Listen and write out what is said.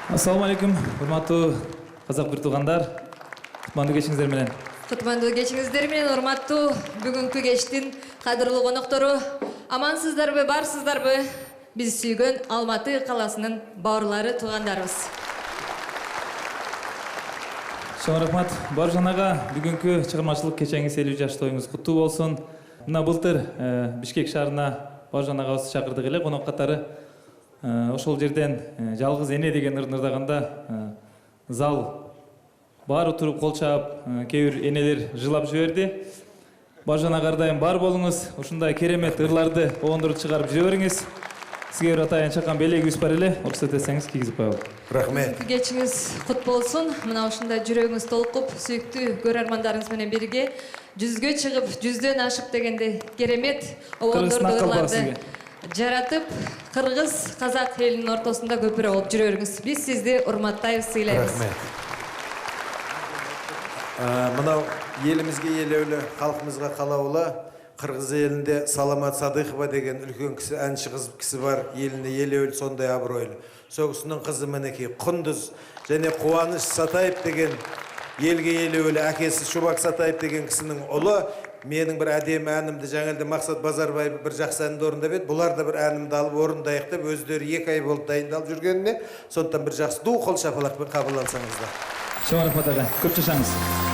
Ассаламу алейкум, урматтуу казак бир туугандар. Кутмандуу кечиңиздер менен. Кутмандуу кечиңиздер менен, урматтуу бүгүнкү кечтин кадырлуу коноктору. Амансыздарбы, барсыздарбы? Биз сүйгөн Алматы калаасынын бауырлары, туугандарыбыз. Чоң рахмат. Бауыржан ага, бүгүнкү чыгармачылык кечеңиз 50 жаш тоюңуз куттуу болсун. Мына былтыр Бишкек шаарына Бауыржан агабызды чакырдык эле конок катары. Ошол жерден жалгыз эне деген ырын ырдаганда зал баары туруп кол чаап, кээ бир энелер жылап жиберди. Бауыржан ага, ар дайым бар болуңуз, ушундай керемет ырларды обондорду чыгарып жүрө бериңиз. Сизге бир атайын чакан белегибиз бар эле, уруксат этсеңиз кийгизип коелу. Рахмет. Кечиңиз кут болсун. Мына ушундай жүрөгүңүз толкуп, сүйүктүү көрөрмандарыңыз менен бирге жүзгө чыгып, жүздөн ашып дегендей керемет обондорду, ырларды жаратып, кыргыз, казак элинин ортосунда көпүрө болуп жүрө бериңиз. Биз сизди урматтайбыз, сыйлайбыз. Рахмет. Мынау елімізге елеулі, халқымызға қалаулы қырғыз елінде Саламат Садыхова деген үлкен кісі, әнші қыз кісі бар, еліне елеулі, сондай абыройлы. Сол кісінің қызы мінекей Құндыз және Қуаныш Сатаев деген елге елеулі әкесі Шубак Сатаев деген кісінің ұлы. Менің бір әдемі әнімді жаңа елде Мақсат Базарбаев бір жақсы әнді орындап еді. Бұлар да бір әнімді алып орындайық деп өздері 2 ай болды дайындалып жүргеніне. Сондықтан бір жақсы ду қол шапалақпен қабыл алсаңыздар. Чоң рахмат аға, көп жашаңыз.